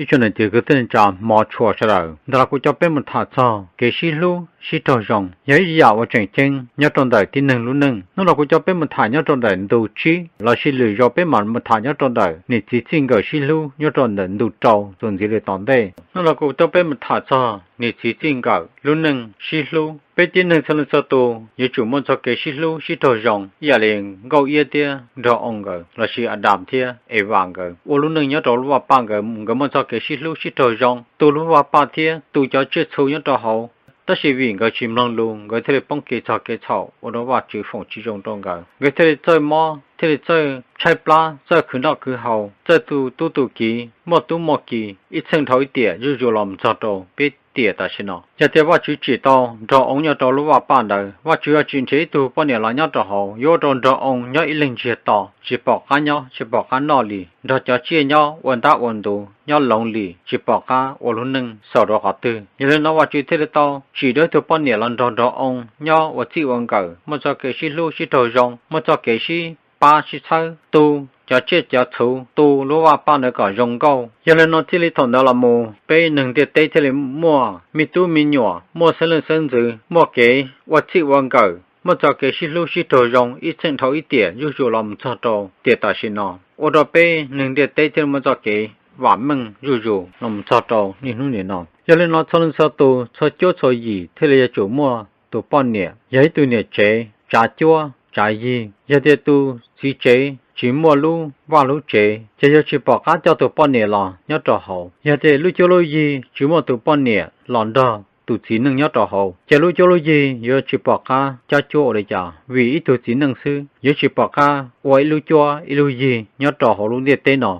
Ib tsoom niam txiv kwv tij neej tsa hmov tshua sawv daws, ntawm no kuv coj peb mus tham txog kev sib hlub sib raug zoo yog ib yam uas tseem ceeb nyob rau ntawm tib neeg lub neej. Hnub no kuv coj peb mus tham nyob rau ntawm ntu tsib, los sis lwm zaus peb mam mus tham nyob rau ntawm niam txiv txij nkawm sib hlub nyob rau ntawm ntu rau txuas ntxiv li tom ntej. Hnub no kuv coj peb mus tham txog niam txiv txij nkawm lub neej sib hlub. Peb tib neeg txhua leej txhua tus yuav tsum muaj txoj kev sib hlub sib raug zoo ib yam li Nkauj Iab thiab Nraug Oo nkawd los sis Adas thiab Evas nkawd ua lub neej nyob rau lub vaj paj nkawd, nkawd muaj txoj kev sib hlub sib raug zoo, tu lub vaj paj thiab tu cov tsiaj txhu nyob rau hauv. Tab sis vim nkawd tsis mloog lus, nkawd thiaj li poob kev txog kev txhaum ua rau Vajtswv foom tsis zoo rau nkawd. Nkawd thiaj li txawj mob, thiaj li txawj tshaib plab, txawj khwv noj khwv haus, txawj tu tub tu kiv, muaj tub muaj kiv, ib txheej dhau ib tiam zuj zus los mus txog rau peb tiam tam sim no. Yog tias Vajtswv tsim tau Nraug Oo nyob rau lub vaj paj ntawd, Vajtswv yuav tsis nrhiav ib tug poj niam los nyob rau hauv, yuav ua rau Nraug Oo nyob ib leeg ntsiag to, tsis pom qab nyob, tsis pom qab noj li, nrog cov tsiaj nyob ua ntab ua ntuv, nyob loov li, tsis pom qab ua lub neej xaus rau qhov twg. Yog li no Vajtswv thiaj li tau tsim dua ib tug poj niam los nrog Nraug Oo nyob ua txij ua nkawm, muaj txoj kev sib hlub sib raug zoo, muaj txoj kev sib pab sib txhawb, tu cov tsiaj cov txhu, tu lub vaj paj ntawd kom zoo nkauj. Yog li no thiaj li thaum ntawd los mus peb neeg ntiaj teb thiaj li muaj me tub me nyuam, muaj xeeb leej xeeb ntxwv, muaj kev ua txij ua nkawm, muaj txoj kev sib hlub sib raug zoo ib txheej dhau ib tiam zuj zus los mus txog rau tiam tam sim no, ua rau peb neeg ntiaj teb thiaj li muaj txoj kev vam meej zuj zus los mus txog rau niaj hnub nim no. Yog li no txhua leej txhua tus, txhua cuab txhua yim thiaj li yuav tsum muaj tus poj niam, yog ib tug niam tsev tsav cuab tsav yig. Yog tias tus txiv tsev tsis muaj lub vaj lub tsev, ces yuav tsis pom qab coj tus poj niam los nyob rau hauv. Yog tias lub cuab lub yig tsis muaj tus poj niam los nrog tus txiv neej nyob rau hauv, ces lub cuab lub yig yuav tsis pom qab cab cuab ua li cas, vim ib tug txiv neej xwb yuav tsis pom qab ua ib lub cuab ib lub yig nyob rau hauv lub ntiaj teb no.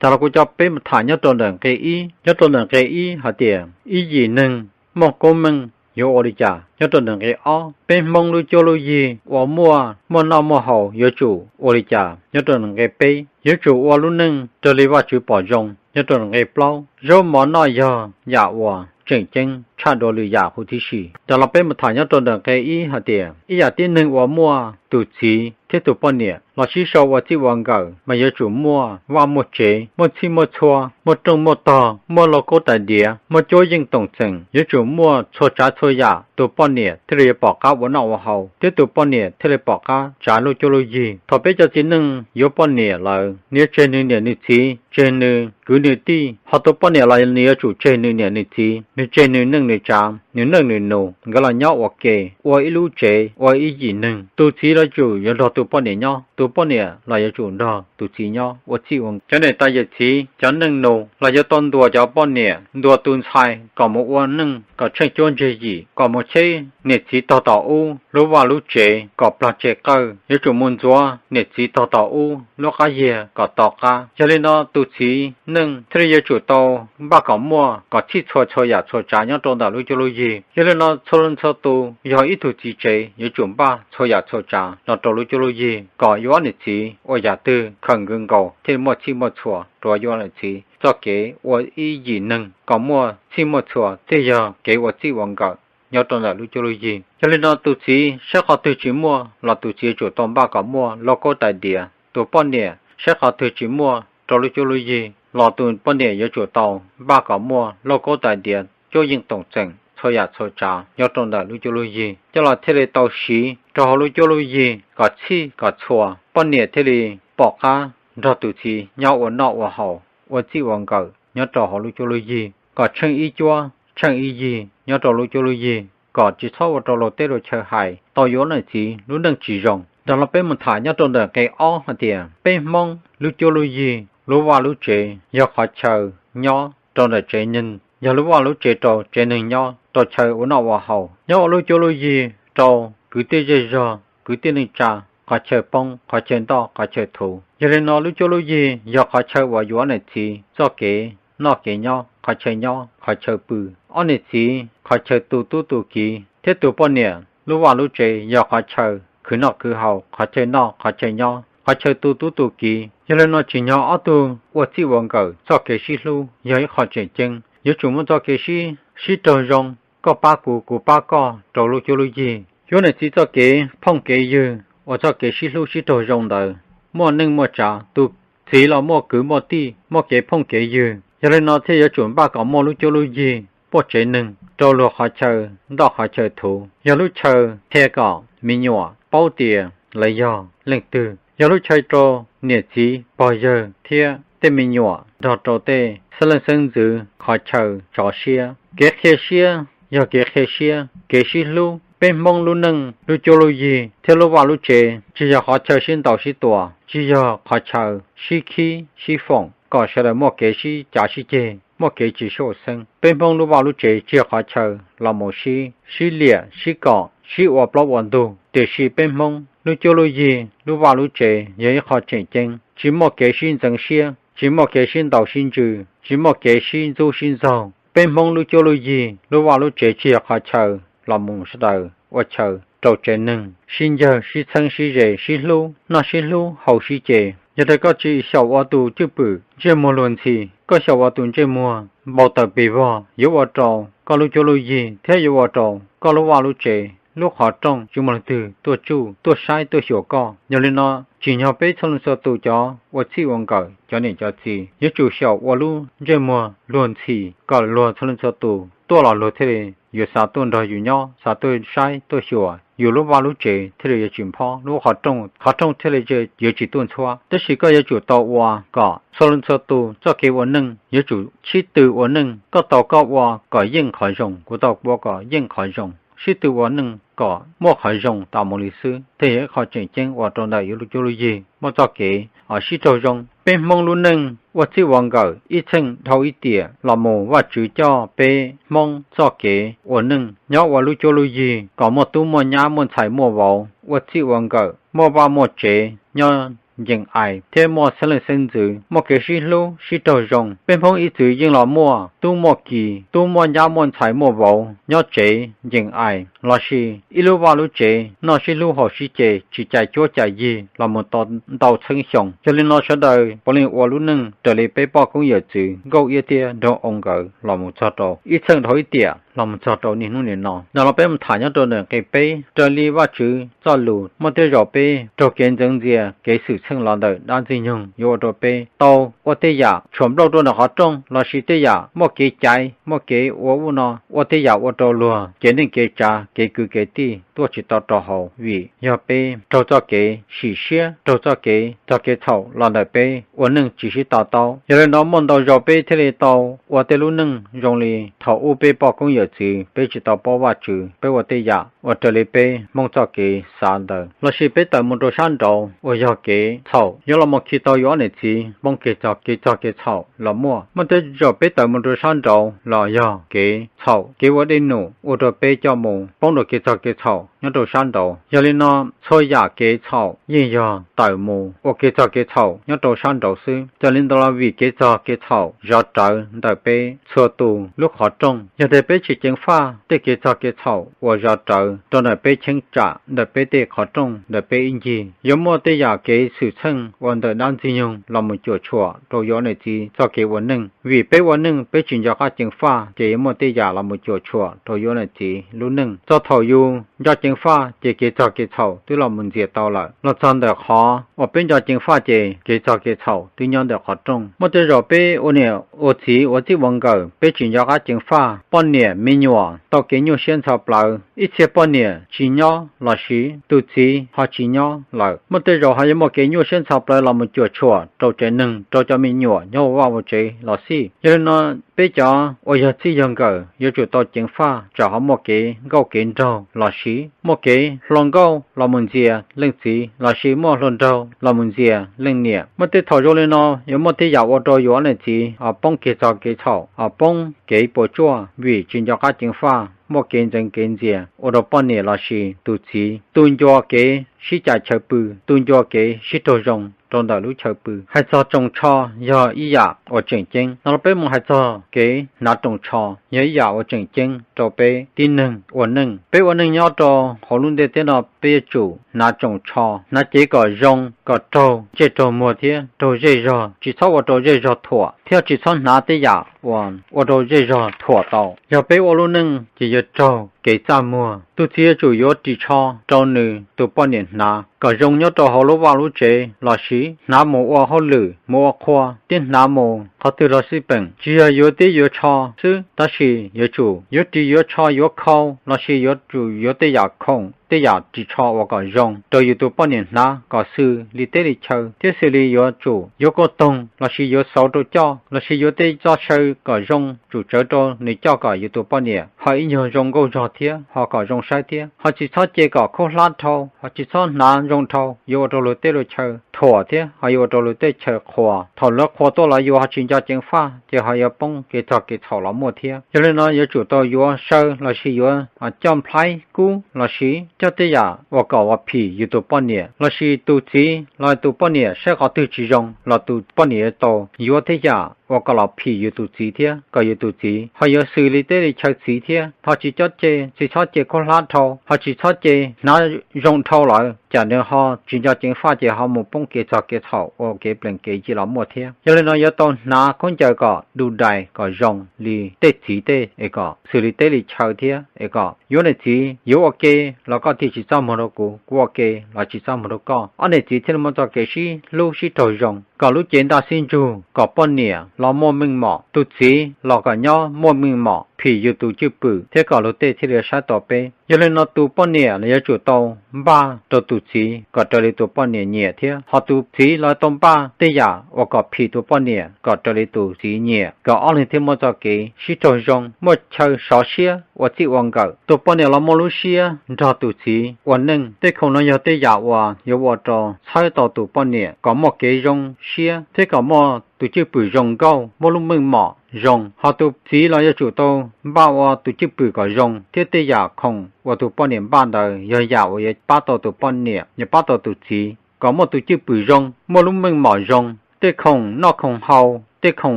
Tam no kuv coj peb mus tham nyob rau ntawm nqe ib. Nyob rau ntawm nqe ib hais tias ib yim neeg muaj koob meej yuav ua li cas. Nyob rau ntawm nqe ob, peb Hmoob lub cuab lub yig uas muaj, muaj noj muaj haus yuav tsum ua li cas. Nyob rau ntawm nqe peb, yuav tsum ua lub neej raws li Vajtswv pom zoo. Nyob rau ntawm nqe plaub, zaub mov noj yog yam uas tseem ceeb tshaj dua lwm yam huv tib si. Tam no peb mus tham nyob rau ntawm nqe ib hais tias ib yam tib neeg uas muaj tus txiv thiab tus poj niam los sib sau ua txij ua nkawm mas yuav tsum muaj vaj muaj tsev, muaj txhij muaj txhua, muaj rooj muaj tog, muaj lauj kaub tais diav, muaj cuab yeej toom txeem, yuav tsum muaj txhua tsav txhua yam tus poj niam thiaj li yuav pom qab ua noj ua haus, thiab tus poj niam thiaj li pom qab tsav lub cuab lub yig. Thaum peb cov txiv neej yuav poj niam lawm, nws yuav tseg nws niam nws txiv, tseg nws kwv nws tij, ho tus poj niam los nws yuav tsum tseg nws niam nws txiv, nws tseg nws neej nws tsav, nws neej nws nus, nkawd los nyob ua ke, ua ib lub tsev, ua ib yim neeg. Tus txiv los tsum yuav nrog tus poj niam nyob, tus poj niam los yuav tsum nrog tus txiv nyob ua txij ua nkawm. Cov niam tais yawm txiv, cov neej nus los yuav tau ntuas cov poj niam, ntuas tus ntxhais kom mus ua neej kom tsheej cuab ntseg yim, kom mus cheb niam txiv tog tom ub lub vaj lub tsev kom plag tseg qawj, yuav tsum mus ntxuav niam txiv tog tom ub lub qab yiag kom to qab. Yog li no tus txiv neej thiaj li yuav tsum tau npaj kom muaj kom txhij txhua txhua yam txhua tsav nyob rau ntawm lub cuab lub yig. Yog li no txhua leej txhua tus yog ib tug txiv tsev yuav tsum npaj txhua yam txhua tsav los rau lub cuab lub yig kom yuav ob niam txiv ua yam twg khaws nkaus nkaus thiaj muaj txhij muaj txhua rau yuav ob niam txiv txoj kev ua ib yim neeg kom muaj txhij muaj txhua thiaj yog kev ua txij ua nkawm nyob rau ntawm lub cuab lub yig. Yog li no tus txiv saib qhov twg tsis muaj los tus txiv yuav tsum tau npaj kom muaj lauj kaub tais diav. Tus poj niam saib qhov twg tsis muaj rau lub cuab lub yig los tus poj niam yuav tsum tau npaj kom muaj lauj kaub tais diav, cuab yeej toom txeem, txhua yam txhua tsav nyob rau ntawm lub cuab lub yig coj los thiaj li tau siv rau hauv lub cuab lub yig kom txhij kom txhua, poj niam thiaj li pom qab nrog tus txiv nyob ua noj ua haus, ua txij ua nkawm nyob rau hauv lub cuab lub yig kom tsheej ib cuab tsheej ib yig nyob rau lub cuab lub yig kom tsis txhob ua rau luag teb luag chaw hais tau yuav ob niam txiv lub neej tsis zoo. Ntawm no peb mus tham nyob rau ntawm nqe ob hais tias peb Hmoob lub cuab lub yig, lub vaj lub tsev yog qhov chaw nyob rau ntawm tsev neeg, yog lub vaj lub tsev rau tsev neeg nyob, rau chaw ua noj ua haus, nyob ua lub cuab lub yig rau kwv tij zej zog, kwv tij neej tsa, qhov chaw poob, qhov chaw ntoj, qhov chaw thuv. Yog li no lub cuab lub yig yog qhov chaw uas yuav ob niam txiv txoj kev noj kev nyob, qhov chaw nyob, qhov chaw pw, ob niam txiv qhov chaw tu tub tu kiv, thiab tus poj niam lub vaj lub tsev yog qhov chaw khwv noj khwv haus, qhov chaw noj qhov chaw nyob, qhov chaw tu tub tu kiv. Yog li no tsim nyog ob tug ua txij ua nkawm txoj kev sib hlub yog ib qho tseem ceeb. Yuav tsum muaj txoj kev sib, sib raug zoo, koj pab kuv, kuv pab koj rau lub cuab lub yig. Cuab niam txiv txoj kev phooj kev ywg uas txoj kev sib hlub sib raug zoo ntawd muaj neej muaj tsav, tus txiv los muaj kwv muaj tij, muaj kev phooj kev ywg. Yog li no thiaj yuav tsum npaj kom muaj lub cuab lub yig puag tsev neeg rau luag qhov chaw, ntoj qhov chaw thuv. Yog lub chaw qhia kom me nyuam paub tias lawv yog leej twg. Yog lub chaw rau niam txiv pog yawg thiab tej me nyuam nrog rau tej xeeb leej xeeb ntxwv qhov chaw tso siab. Kev qhia siab yog kev qhia siab, kev sib hlub. Peb Hmoob lub neej, lub cuab lub yig thiab lub vaj lub tsev tsis yog qhov chaw sib ntaus sib tua, tsis yog qhov chaw sib khib sib foom kom sawv daws muaj kev sib cav sib ceg, muaj kev tsis sib haum xeeb. Peb Hmoob lub vaj lub tsev tsis yog qhov chaw los mus sib, sib liam sib kom, sib ua plaub ua ntug. Tiam sis peb Hmoob lub cuab lub yig, lub vaj lub tsev yog ib qho tseem ceeb, tsis muaj kev sib ntxeev siab, tsis muaj kev sib ntaus sib ntsws, tsis muaj kev sib ntxub sib ntxaug. Peb Hmoob lub cuab lub yig, lub vaj lub tsev tsis yog qhov chaw los mus sawv daws ua chaw rau tsev neeg sib ncawg sib txheeb sib ze, sib hlub, noj sib hlub haus sib ce. Yog tias koj tsis xyaum ua tus cwj pwm ntsej muag luag ntxhi, koj xyaum ua tus ntsej muag npau taws pes vog, yuav ua rau koj lub cuab lub yig thiab yuav ua rau koj lub vaj lub tsev, lub qhov rooj tsis muaj leej twg tuaj tsuj, tuaj saib, tuaj xyuas koj. Yog li no tsim nyog peb txhua leej txhua tus cov ua txij ua nkawm, cov niam cov txiv yuav tsum xyaum ua lub ntsej muag luag ntxhi kom luag txhua leej txhua tus tuaj los luag thiaj li yuav xav tuaj nrog yus nyob, xav tuaj saib tuaj xyuas, yus lub vaj lub tsev thiaj li yuav tsis nphob, lub qhov rooj, qhov rooj thiaj li yuav tsis tuaj ntxhuab. Tab sis koj yuav tsum tau ua kom txhua leej txhua tus txoj kev ua neej yuav tsum sib tw ua neej, koj tau koj ua kom yeej qhov zoo, kuv tau kuv ua kom yeej qhov zoo, sib tw ua neej kom muaj qhov zoo tas mus li xwb, thiaj yog ib qho tseem ceeb ua rau ntawm yus lub cuab lub yig muaj txoj kev sib raug zoo. Peb Hmoob lub neej ua txij ua nkawm ib txheej dhau ib tiam los mus Vajtswv coj peb Hmoob txoj kev ua neej nyob ua lub cuab lub yig kom muaj tub muaj nyab muaj ntxhais muaj vauv ua txij ua nkawm muaj vaj muaj tsev nyob ncees ais thiab muaj xeeb leej xeeb ntxwv muaj kev sib hlub sib raug zoo. Peb Hmoob ib txwm yeej los muaj tub muaj ki, tub muaj nyab muaj ntxhais muaj vauv nyob tsev ncees ais lossis ib lub vaj lub tsev noj sib hlub haus sib ce tsis cais cuab cais yig los mus tau ntau txheeb xyoo. Yog li no sawv daws puav leej ua lub neej raws li peb poj koob yawm txwv Nkauj Iab thiab Nraug Oo nkawd los mus txog rau ib txheej dhau ib tiam los mus txog rau niaj hnub nim no. Ntawm no peb mus tham nyob rau ntawm nqe peb, raws li Vajtswv txoj lus muaj tej zaum peb raug kev ntxeev ntxias kev xwm txheej los ntawm dab ntxwg nyoog yuav ua rau peb tau ua tej yam tshuam nplauj rau ntawm qhov rooj lossis tej yam muaj kev caiv muaj kev ua ub no, ua tej yam ua rau luag kev neej kev tsav kev kwv kev tij tuaj tsis tau rau hauv vim yog peb raug txoj kev sim siab, raug txoj kev txog kev txhaum los ntawm peb ua neej tsis sib to taub. Yog li no muaj ntau zaus peb thiaj li tau ua tej lub neej zoo li thaum ub peb poj koob yawm txwv peb tsis tau paub Vajtswv, peb ua tej yam ua raws li peb Hmoob txoj kev xav ntawd lossis peb tawm mus rau sab nraud uas yog kev txhaum yuav los mus khi tau yus ob niam txiv poob kev txog kev txog kev txhaum los muaj. Muaj tej zaum peb tawm mus rau sab nraud los yog kev txhaum kev ua dej num ua rau peb coj mus poob rau kev txog kev txhaum nyob rau sab nraud. Yog li no txhua yam kev txhaum yeej yog tawm mus ua kev txog kev txhaum nyob rau sab nraud xwb. Yog li ntawd los vim kev txog kev txhaum zov rawv ntawm peb txhua tus lub qhov rooj, yog tias peb tsis ceev faj tej kev txog kev txhaum uas zov rawv rau ntawm peb cheeb tsam ntawm peb tej qhov rooj ntawm peb ib ncig, yuav muaj tej yam kev xwm txheej uas ntawm dab ntxwg nyoog los mus cuam tshuam rau yus ob niam txiv txoj kev ua neej. Vim peb ua neej peb tsis nco qab ceev faj ces yuav muaj tej yam los mus cuam tshuam rau yus ob niam txiv lub neej. Txog thaum yus nco ceev faj ces kev txog kev txhaum twb los mus ntxias tau lawm. Los txog ntawm qhov uas peb nco ceev faj ces kev txog kev txhaum twb nyob ntawm qhov rooj. Muaj tej zaum peb ua niam ua txiv ua txij ua nkawm peb tsis nco qab ceev faj, poj niam me nyuam tau kev nyuaj siab ntxhov plawv. Ib txhia poj niam tsis nyob lossis tus txiv ho tsis nyob lawm, muaj tej zaum ho yuav muaj kev nyuaj siab ntxhov plawv los mus cuam tshuam rau tsev neeg, rau cov me nyuam nyob ua vaj ua tsev los xij. Yog li no peb cov uas yog txij yog nkawm yuav tsum tau ceev faj tsam ho muaj kev nkauj kev nraug lossis muaj kev hluas nkauj los mus ntxias leej txiv lossis muaj hluas nraug los mus ntxias leej niam. Muaj tej thaum zoo li no yuav muaj tej yam ua rau yus ob niam txiv ho poob kev txog kev txhaum, ho poob kev puas tsuaj vim tsis nco qab ceev faj, muaj kev ntxeev kev ntxias ua rau poj niam lossis tus txiv tu ncua kev sib cais chaw pw, tu ncua kev sib raug zoo rau ntawm lub chaw pw. Hais txog tsoos tsho yog ib yam uas tseem ceeb. No los peb mus hais txog kev hnav tsoos tsho yog ib yam uas tseem ceeb rau peb tib neeg ua neej. Peb ua neej nyob rau hauv lub ntiaj teb no peb yuav tsum hnav tsoos tsho, hnav cev kom zoo kom raug ntsej raug muag thiab raug zej zog, tsis txhob ua rau zej zog thuam thiab tsis txhob hnav tej yam uas ua rau zej zog thuam tau. Yog peb ua lub neej ces yuav raug kev txaj muag. Tus txiv yuav tsum yuav ris tsho rau nws tus poj niam hnav kom zoo nyob rau hauv lub vaj lub tsev lossis hnav mus ua hauj lwm mus ua qhua thiab hnav mus qhov twg los xij peem. Tsis yog yuav tib yuav tsho xwb tab sis yuav tsum yuav ris yuav tsho yuav khau lossis yuav tsum yuav tej yam khoom tej yam ris tsho uas kom zoo rau yus tus poj niam hnav kom xws li teb li chaw thiab xws li yuav tsum yuav kauj toog lossis yuav xauv rau coj lossis yuav tej txoj saw kom zoo tsum tsawv rau nws coj kom yus tus poj niam ho ib nyuag zoo nkauj zog thiab ho kom zoo saib thiab. Ho tsis txhob ce kom khaub hlab dhau, ho tsis txhob hnav zoo dhau, yuav ua rau luag tej luag chaw thuam thiab ho yuav ua rau luag tej chaw qhuas. Thaum lawv qhuas tuaj los yus ho tsis nco ceev faj ces ho yuav poob kev txog kev txhaum los muaj thiab. Yog li no yuav tsum tau yuav saw lossis yuav coj nplhaib kub lossis coj tej yam uas kom uas phim yus tus poj niam lossis tus txiv los tus poj niam saib qhov twg tsis zoo los tus poj niam yuav tau yuav tej yam uas kom los phim yus tus txiv thiab kom yus tus txiv ho yuav xws li teb li chaw txiv thiab. Ho tsis txhob ce, tsis txhob ce khaub hlab dhau, ho tsis txhob ce hnav zoo dhau lawm cas nws ho tsis nco ceev faj ces ho mus poob kev txog kev txhaum ua kev plees kev yig los muaj thiab. Yog li no yuav tau hnav khaub ncaws kom du dais kom zoo li tej txiv tej es kom xws li teb li chaw thiab es kom yuav niam txiv yuav ua ke los koj thiaj tsis txaj muag rau kuv, kuv ua ke los tsis txaj muag rau koj. Ob niam txiv thiaj li muaj txoj kev sib hlub sib raug zoo kom lub cev ntaj sib ntsug kom poj niam los muaj meej mom, tus txiv los kom nyob muaj meej mom phim yus tus cwj pwm thiab kom luag tej thiaj li saib tau peb. Yog li no tus poj niam los yuav tsum tau npaj rau tus txiv kom raws li tus poj niam nyiam thiab ho tus txiv los tau npaj tej yam uas kom phim tus poj niam kom raws li tus txiv nyiam kom ob leeg thiaj muaj txoj kev sib raug zoo, muaj chaw sov siab ua txij ua nkawm. Tus poj niam los muaj lub siab nrog tus txiv ua neej. Tej khoom no yog tej yam uas yuav ua rau txhawb tau tus poj niam kom muaj kev zoo siab thiab kom muaj tus cwj pwm zoo nkauj, muaj lub meej mom zoo. Ho tus txiv los yuav tsum tau npaj ua tus cwj pwm kom zoo thiab tej yam khoom uas tus poj niam npaj ntawd yog yam uas yuav pab tau tus poj niam, yuav pab tau tus txiv kom muaj tus cwj pwm zoo, muaj lub meej mom zoo. Tej khoom noj khoom haus, tej khoom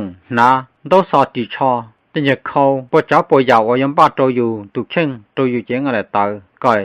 hnav, ntaub xov ris tsho, tej nyuag khau, puas tsav puas yam uas yuav npaj rau yus tus kheej, rau yus cev nqaij daim tawv kom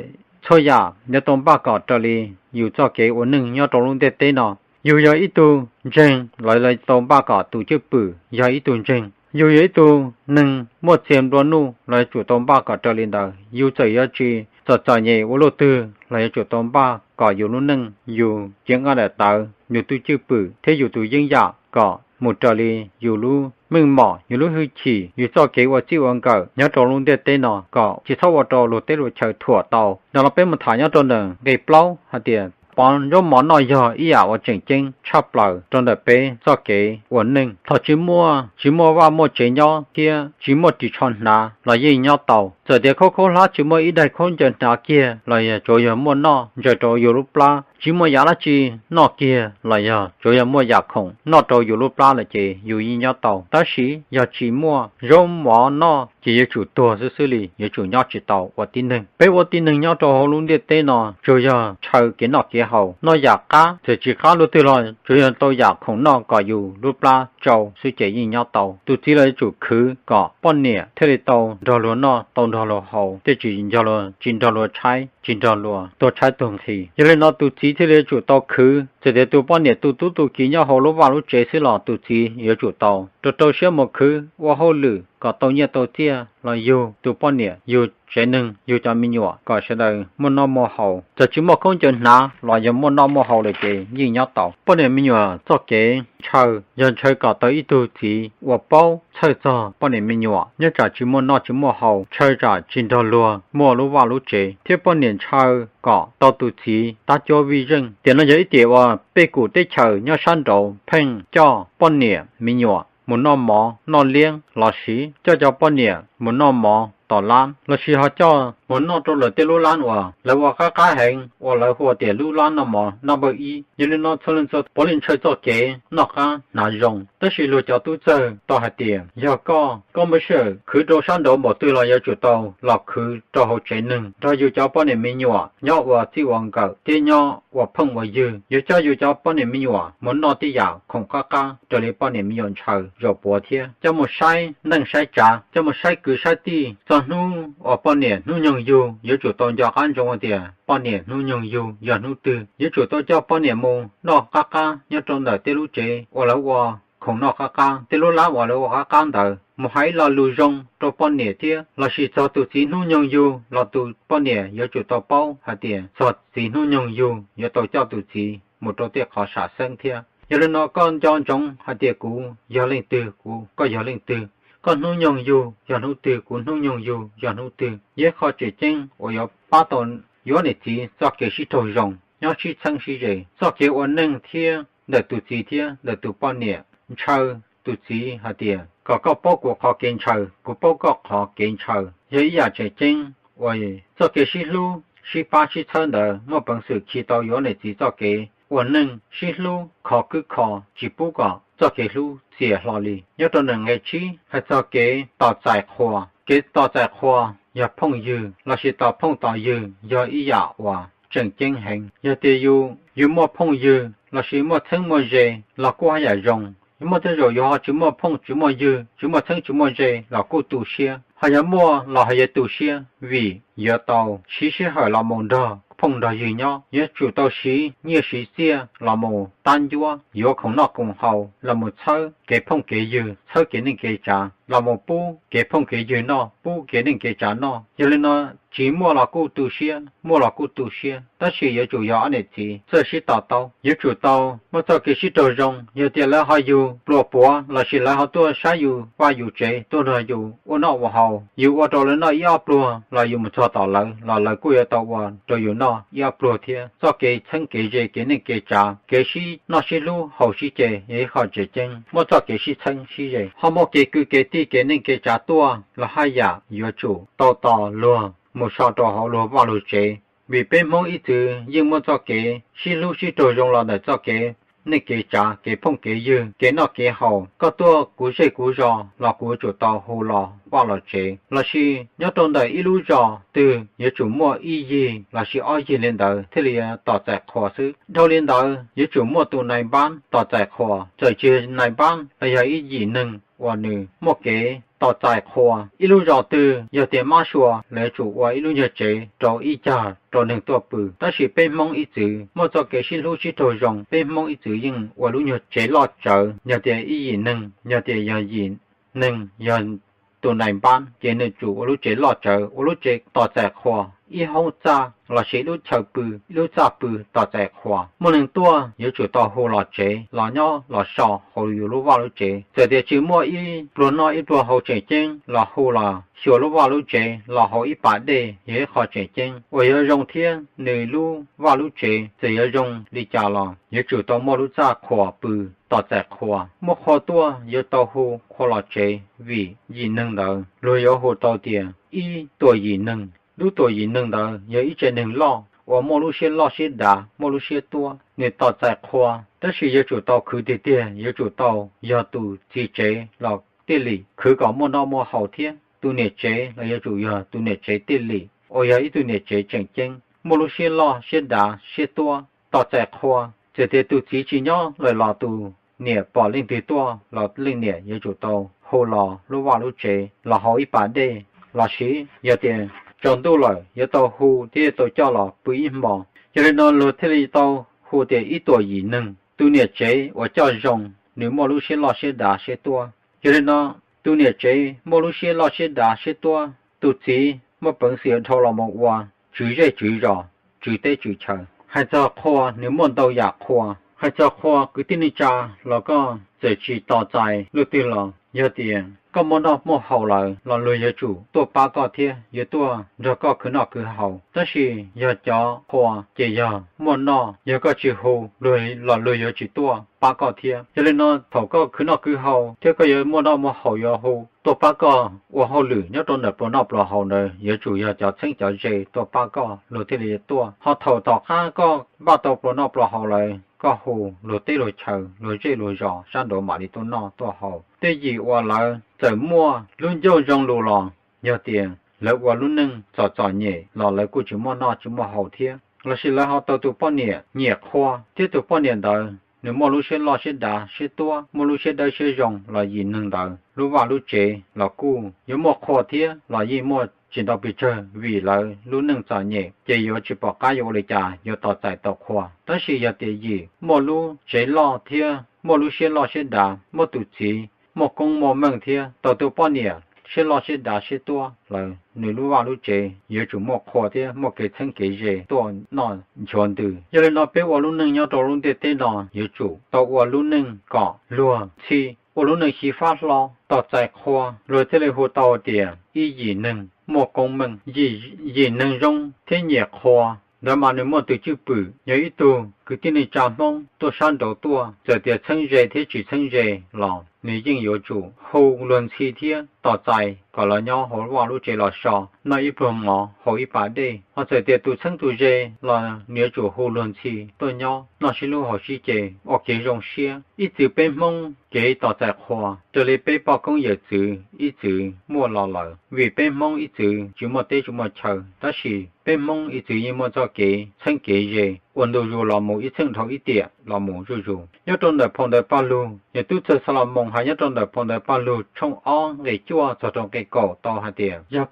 txhua yam yuav tau npaj kom raws li yus txoj kev ua neej nyob rau lub ntiaj teb no. Yus yog ib tug ntseeg los yuav tau npaj kom tus cwj pwm yog ib tug ntseeg. Yus yog ib tug neeg muaj txiag nplua nuj los yuav tsum tau npaj kom raws li ntawd. Yus txawm yuav tsis txom txom nyem ua luaj twg los yuav tsum tau npaj kom yus lub neej, yus cev nqaij daim tawv, yus tus cwj pwm thiab yus tus yeeb yam kom mus raws li yus lub meej mom, yus lub hwj chim, yus txoj kev ua txij ua nkawm nyob rau lub ntiaj teb no kom tsis txhob ua rau luag teb luag chaw thuam tau. Ntawm no peb mus tham nyob rau ntawm nqe plaub hais tias pov zaub mov noj yog ib yam uas tseem ceeb tshaj plaws rau ntawm peb txoj kev ua neej. Thaum tsis muaj, tsis muaj vaj muaj tsev nyob thiab tsis muaj ris tsho hnav los yeej nyob tau. Txawm tias khaub khaub hlab tsis muaj ib daig khaub ncaws hnav kiag los yog tsuav yog muaj noj ntsaws rau yus lub plab, tsis muaj yam dab tsi noj kiag los yog tsuav yog muaj yam khoom noj rau yus lub plab lawm ces yus yeej nyob tau. Tab sis yog tsis muaj zaub mov noj ces yuav tsum tuag xwb xwb li, yuav tsum nyob tsis tau ua tib neeg. Peb ua tib neeg nyob rau hauv lub ntiaj teb no tsuas yog ntshaw kev noj kev haus, noj yam qab, txawm tsis qab luaj twg los tsuas yog tau yam khoom noj kom yus lub plab tsau xwb ces yeej nyob tau. Tus txiv los yuav tsum khwv kom poj niam thiaj li tau nrog luag noj, tau nrog luag haus, thiaj tsis nrog luag, tsis nrog luag tshaib, tsis nrog luag tuag tshaib tuag nqhis. Yog li no tus txiv thiaj li yuav tsum tau khwv. Txawm tias tus poj niam tu tub tu kiv nyob hauv lub vaj lub tsev xwb los tus txiv yuav tsum tau rau rau siab mus khwv ua hauj lwm kom tau nyiaj tau txiaj los yug tus poj niam, yug tsev neeg, yug cov me nyuam kom sawv daws muaj noj muaj haus. Txawm tsis muaj khaub ncaws hnav los yog muaj noj muaj haus lawm ces yeej nyob tau. Poj niam me nyuam txoj kev ntshaw yog ntshaw kom tau ib tug txiv uas paub txhawj txog poj niam me nyuam, nyob tsam tsis muaj noj tsis muaj haus, ntshaw tsam tsis nrog luag muaj lub vaj lub tsev, thiab poj niam ntshaw kom tau tus txiv tab cuab vij zeej. Tiam no yog ib tiam uas pej kum teb chaws nyob sab nraud pheej coj poj niam me nyuam mus noj mov noj liab lossis coj cov poj niam mus noj mov tom lab lossis ho coj mus noj rau lawv tej lub lab uas lawv ua qab qab heev uas lawv hu tias lub lab noj mov noj npawj ib. Yog li no txhua leej txhua tus puav leej ntshaw txoj kev noj qab hnav zoo. Tab sis luag cov tub txawg tau hais tias yog koj, koj muaj sij hawm khwv rau sab nraud npaum twg los yuav tsum tau los khwv rau hauv tsev neeg nrog yus cov poj niam me nyuam nyob ua txij ua nkawm thiab nyob ua phooj ua ywg. Yuav coj yus cov poj niam me nyuam mus noj tej yam khoom qab qab raws li poj niam me nyuam ntshaw zaum puav thiab coj mus saib neej saib tsav, coj mus saib kwv saib tij. Txog hnub uas poj niam hnub nyoog nyoog yug yuav tsum tau nco qab ntsoov hais tias poj niam hnub nyoog yug yog hnub twg. Yuav tsum tau coj poj niam mus noj qab qab nyob rau ntawm tej lub tsev uas lawv ua khoom noj qab qab, tej lub lab uas lawv ua qab qab ntawd, mus hais ib lo lus zoo rau poj niam thiab lossis txog tus txiv hnub nyoog yug los tus poj niam yuav tsum tau paub hais tias txog txiv hnub nyoog yug yuav tau coj tus txiv mus rau tej qhov sam xeeb thiab. Yog li no koj nco ntsoov hais tias kuv yog leej twg, kuv, koj yog leej twg, koj hnub nyoog yug yog hnub twg, kuv hnub nyoog yug yog hnub twg, yog ib qho tseem ceeb uas yuav pab tau yuav niam txiv txoj kev sib raug zoo, nyob sib txheeb sib ze, txoj kev ua neej thiab ntawm tus txiv thiab ntawm tus poj niam. Ntshaw tus txiv hais tias kom koj paub kuv qhov kev ntshaw, kuv paub koj qhov kev ntshaw, yog ib yam tseem ceeb uas txoj kev sib hlub sib pab sib txhawb ntawd muaj peev xwm khi tau yuav niam txiv txoj kev ua neej sib hlub khov kwb kho, tsis pub kom txoj kev hlub xiam hlo li. Nyob rau nws nqe tsib hais txog kev tos txais qhua. Kev tos txais qhua yog phooj ywg lossis tos phooj tos ywg yog ib yam uas tseem ceeb heev. Yog tias yus, yus muaj phooj ywg lossis muaj txheeb muaj ze los kuj haj yam zoo. Yog muaj tej zaum yus ho tsis muaj phooj tsis muaj ywg, tsis muaj txheeb tsis muaj ze los kuj tu siab. Ho yog muaj los ho yuav tu siab vim yuav tau siv sij hawm los mus nrog phooj nrog ywg nyob, yuav tsum tau siv nyiaj siv txiaj los mus tab ncuab yuav khoom noj khoom haus, los mus txhawb kev phooj kev ywg, txhawb kev neej kev tsav, los mus pub kev phooj kev ywg noj, pub kev neej kev tsav noj. Yog li no tsis muaj los kuj tu siab, muaj los kuj tu siab, tab sis yuav tsum yog ob niam txiv txawj sib to taub, yuav tsum tau muaj txoj kev sib raug zoo. Yog tias lawv ho yug pluas puav lossis lawv ho tuaj saib yus vaj yus tsev, tuaj nrog yus ua noj ua haus, yus ua rau lawv noj ib ob pluag los yus mus txog tom lawv los lawv kuj yuav tau ua rau yus noj ib ob pluag thiab. Txoj kev txheeb kev ze kev neej kev tsav, kev sib noj sib hlub haus sib ce yog ib qho tseem ceeb, muaj txoj kev sib txheeb sib ze. Ho muaj kev kwv kev tij kev neej kev tsav tuaj los haj yam yuav tsum tau tos luag mus so rau hauv luag vaj luag tsev. Vim peb Hmoob ib txwm yeej muaj txoj kev sib hlub sib raug zoo los ntawm txoj kev neej kev tsav, kev phooj kev ywg, kev noj kev haus, koj tuaj kuv zej kuv zos los kuv yuav tsum tau hu los vaj los tsev. Lossis nyob rau ntawm ib lub zos twg yuav tsum muaj ib yig lossis ob yig li ntawd thiaj li tos txais qhua xwb. Dhau li ntawd yuav tsum muaj tus nais npab tos txais qhua. Txawm tsis nais npab los yog ib yim neeg uas nws muaj kev tos txais qhua. Ib lub zos twg yog tias mab sua, lawv yuav tsum ua ib lub nyuag tsev rau ib cag rau neeg tuaj pw. Tab sis peb Hmoob ib txwm muaj txoj kev sib hlub sib raug zoo, peb Hmoob ib txwm yeej ua lub nyuag tsev loj tsawv. Yog tias ib yim neeg, yog tias yog yim neeg yog tus nais npab ces nws tsum ua lub tsev loj tsawv, ua lub tsev tos txais qhua, ib hoob txaj lossis ib lub chaw pw, ib lub txaj pw tos txais qhua. Muaj neeg tuaj yuav tsum tau hu los tsev los nyob los so hauv yus lub vaj lub tsev. Txawm tias tsis muaj ib pluag noj ib pluag haus tseem ceeb los hu los xyuas lub vaj lub tsev los haus ib pas dej yog ib qho tseem ceeb uas yuav zoo thiab. Nws lub vaj lub tsev txawm yuav zoo li cas los yuav tsum tau muaj lub txaj qhua pw tos txais qhua. Muaj qhua tuaj yuav tau hu qhua los tsev vim yim neeg ntawd luag yuav hu tau tias ib tuam yim neeg. Lub tuam yim neeg ntawd yog ib tsev neeg loj uas muaj lub siab loj siab dav, muaj lub siab tuab, nws tos txais qhua. Tab sis yuav tsum tau khwv tiag tiag, yuav tsum tau yog tus txiv tsev los thiaj li khwv kom muaj noj muaj haus thiab. Tus niam tsev los yuav tsum yog tus niam tsev thiaj li uas yog ib tug niam tsev tseem ceeb, muaj lub siab loj siab dav siab tuab tos txais qhua. Txawm tias tus txiv tsis nyob lawm los tus niam pom leej twg tuaj los leej niam yuav tsum tau hu los lub vaj lub tsev los haus ib pas dej, lossis yog tias tsaus ntuj lawm yuav tau hu thiab yuav tau coj los pw ib hmo. Yog li no luag thiaj li tau hu tias ib tuam yim neeg. Tus niam tsev uas coj zoo, nws muaj lub siab loj siab dav siab tuab. Yog li no tus niam tsev muaj lub siab loj siab dav siab tuab, tus txiv muaj peev xwm dhau los mus ua tswv zej tswv zos, tswv teb tswv chaw. Hais txog qhua, nws muaj ntau yam qhua. Hais txog qhua, kwv tij neej tsa los koj txawm tsis tos txais leej twg los yog tias koj muaj noj muaj haus lawm los luag yuav tsum tuaj pab koj thiab yuav tuaj nrog koj khwv noj khwv haus. Tab sis yog cov qhua ces yog muaj noj, yog koj tsis hu los luag yuav tsis tuaj pab koj thiab. Yog li no thaum koj khwv noj khwv haus thiab koj yuav muaj noj muaj haus yuav hu tuaj pab koj ua hauj lwm nyob rau ntawm pluas noj pluas haus ntawd yuav tsum yog cov txheeb cov ze tuaj pab koj luag thiaj li tuaj. Ho thaum tom qab koj npaj tau pluas noj pluas haus lawm koj hu luag teb luag chaw, luag zej luag zos sab nraud mam li tuaj noj tuaj haus. Tej yim uas lawv txawm muaj lub ncauj zoo lus los yog tias lawv ua lub neej txom txom nyem los lawv kuj tsis muaj noj tsis muaj haus thiab. Lossis lawv ho tau tus poj niam nyiam qhua thiab tus poj niam ntawd nws muaj lub siab loj siab dav siab tuab, muaj lub siab dawb siab zoo los yim neeg ntawd lub vaj lub tsev los kuj yuav muaj qhua thiab los yeej muaj tsis nto pes tsawg vim lawv lub neej txom nyem ces yuav tsis pom qab yuav ua li cas yuav tos txais tau qhua. Tab sis yog tias yim muaj lub tsev loj thiab muaj lub siab loj siab dav, muaj tus txiv muaj koob muaj meej thiab tau tus poj niam siab loj siab dav siab tuab lawm, nws lub vaj lub tsev yuav tsum muaj qhua thiab muaj kev txheeb kev ze tuaj noj nchuav ntws. Yog li no peb ua lub neej nyob rau lub ntiaj teb no yuav tsum tau ua lub neej kom luag ntxhi, ua lub neej xyiv fab hlo, tos txais qhua, luag thiaj li hu tau tias ib yim neeg muaj koob meej. Yim neeg zoo thiab nyiam qhua ntawd mas nws muaj tus cwj pwm. Yog ib tug kwv tij neej tsa Hmoob tuaj sab nraud tuaj, txawm tias txheeb ze thiab tsis txheeb ze los nws yeej yuav tsum hu luag ntxhi thiab tos txais kom lawv nyob hauv vaj lub tsev los so, noj ib pluag mov haus ib pas dej. Ho txawm tias tus txheeb tus ze los nws yuav tsum hu luag ntxhi tuaj nyob noj sib hlub haus sib ce, ua kev zoo siab. Ib txwm peb Hmoob kev tos txais qhua raws li peb poj koob yawm txwv ib txwv muaj los lawm, vim peb Hmoob ib txwv tsis muaj teb tsis muaj chaw, tab sis peb Hmoob ib txwv yeej muaj txoj kev txheeb kev ze uas ntu zus los mus ib txheej dhau ib tiam los mus zuj zus. Nyob rau ntawm phau ntawv Paj Lug, yawg tub txawg Xas Los Moos hais nyob rau ntawm phau ntawv Paj Lug tshooj ob nqe cuaj txog rau nqe kaum tau hais tias, yog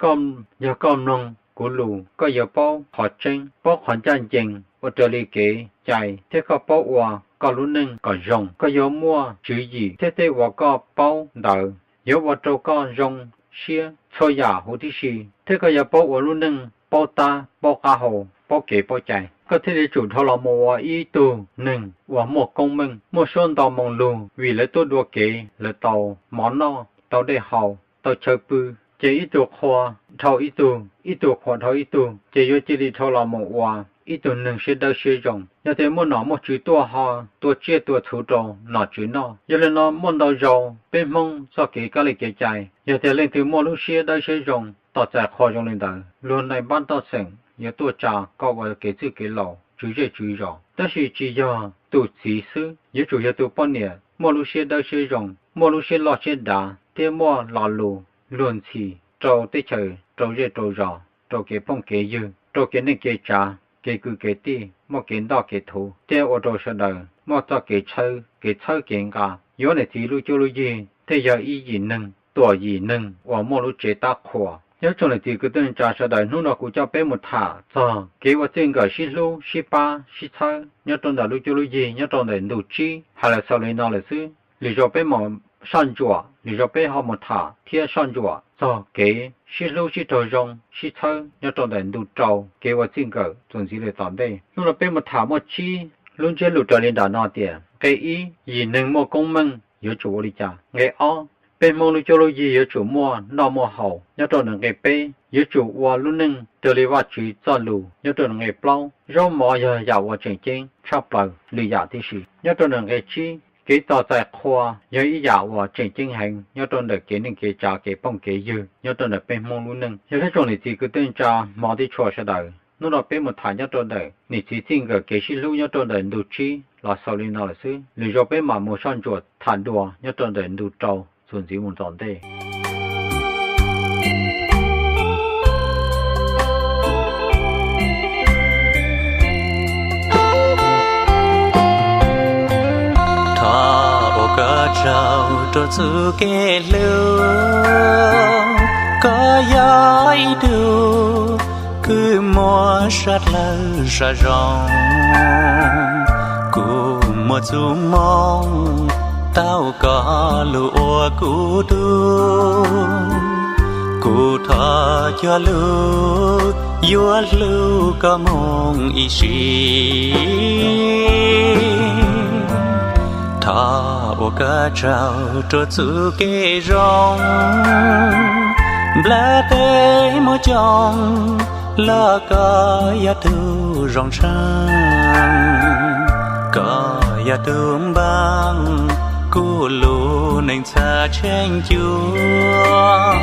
koj mloog kuv lus koj yuav paub qhov tseeb, paub qhov ncaj ncees, ua raws li kev cai, thiab koj paub ua koj lub neej kom zoo. Koj yuav muaj tswv yim thiab tej uas koj paub ntawd yuav ua rau koj zoo siab txhua yam huv tib si, thiab koj yuav paub ua lub neej paub tab paub qab hau, paub kev paub cai. Koj thiaj li tsum dhau los mus ua ib tug neeg uas muaj koob meej, muaj suab nto moo lug, vim lawv tuaj dua kev lawv tau mov noj, tau dej haus, tau chaw pw. Ces ib tug qhua dhau ib tug, ib tug qhua dhau ib tug, ces yuav cia li dhau los mus ua ib tug neeg siab dawb siab zoo. Yog tias muaj nom muaj tswv tuaj ho tua tsiaj tua txhu rau nom tswv noj. Yog li no muaj ntau zaus peb Hmoob txoj kev kab li kev cai, yog tias leej twg muaj lub siab dawb siab zoo, tos txais qhua zoo li ntawd, luag nais npab toj xeem yuav tuaj tsa koj ua kev txwj kev laus tswv zej tswv zos. Tab sis tsis yog tus txiv xwb, yuav tsum yog tus poj niam muaj lub siab dawb siab zoo, muaj lub siab loj siab dav thiab muaj lo lus luag ntxhi rau teb chaws, rau zej rau zos, rau kev phooj kev ywg, rau kev neej kev tsav, kev kwv kev tij, muaj kev ntoj kev thuv, thiab ua rau sawv daws muaj txoj kev txhawb kev nqa. Yuav niam txiv lub cuab lub yig thiaj yog ib yim neeg, tuam yim neeg uas muaj lub tsev tab qhuas. Nyob zoo niam txiv kwv tij neej tsa sawv daws, hnub no kuv coj peb mus tham txog kev ua txij nkawm sib hlub sib pab sib txhawb nyob rau ntawm lub cuab lub yig nyob rau ntawm ntu tsib. Hais los xaus li no lawm xwb, lwm zaus peb mam soj ntsuam, lwm zaus peb ho mus tham thiab soj ntsuam txog kev sib hlub sib raug zoo sib txhawb nyob rau ntawm ntu rau, kev ua txij nkawm txuas ntxiv li tom ntej. Hnub no peb mus tham muaj tsib lub ntsiab lus raws li nram no tias, nqe ib, yim neeg muaj koob meej yuav tsum ua li cas? Nqe ob, peb Hmoob lub cuab lub yig yuav tsum muaj noj muaj haus. Nyob rau ntawm nqe peb, yuav tsum ua lub neej raws li Vajtswv txoj lus. Nyob rau ntawm nqe plaub, zaub mov yog yam uas tseem ceeb tshaj plaws lwm yam tib si. Nyob rau ntawm nqe tsib, kev tos txais qhua yog ib yam uas tseem ceeb heev nyob rau ntawm kev neej kev tsav, kev phooj kev ywg nyob rau ntawm peb Hmoob lub neej. Yog li zoo niam txiv kwv tij neej tsa hmov thiab tshua sawv daws, hnub no peb mus tham nyob rau ntawm niam txiv txij nkawm kev sib hlub nyob rau ntawm ntu tsib los xaus li no lawm xwb, lwm zaus peb mam mus soj ntsuam tham dua nyob rau ntawm ntu rau txuas ntxiv mus tom ntej. Thov ua koj tsaug rau txuj kev hlub, koj yog ib tug kws muaj sab dlawg sab zoo. Kuv muaj txuj moo tau koj lug ua kuv tug, kuv thov cog lug yuav hlub koj moo ib sim. Thov ua koj tsaug rua txuj kev zoo, nplaj teb muaj coob los koj yog tug zoo tshaaj, koj yog tug npaaj kuv lub neej txhaj tsheej cuag,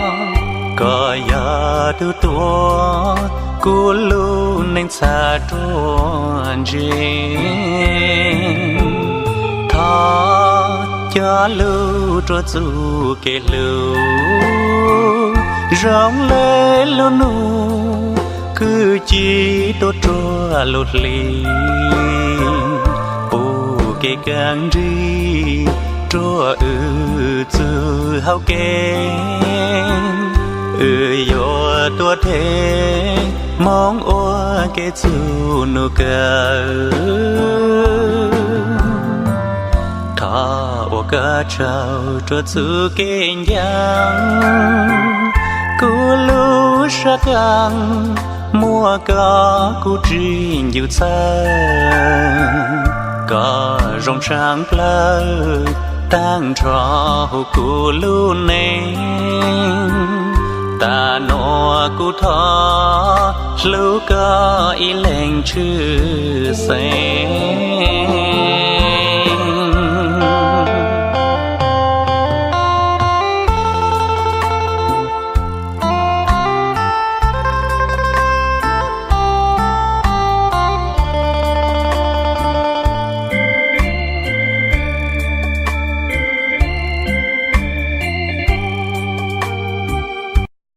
koj yog tug tuav kuv lub neej txhaj ruaj ntseg. Thov cog lug rua txuj kev hlub, zoo le lub nub kwv ci tuaj rua lub hli, pub kev kaaj nrig rua wb txug hauv kev. Wb yuav tuav tes hmoob ua kev txug nub kawg. Thov ua koj tsaug rua txuj kev ncaaj, kuv lub sab kaav muaj koj kuv tsis ncu txhawj. Koj zoo tshaaj plawg taag nrho huv kuv lub neej, tas nuav kuv thov hlub koj ib leeg tshwj xeeb.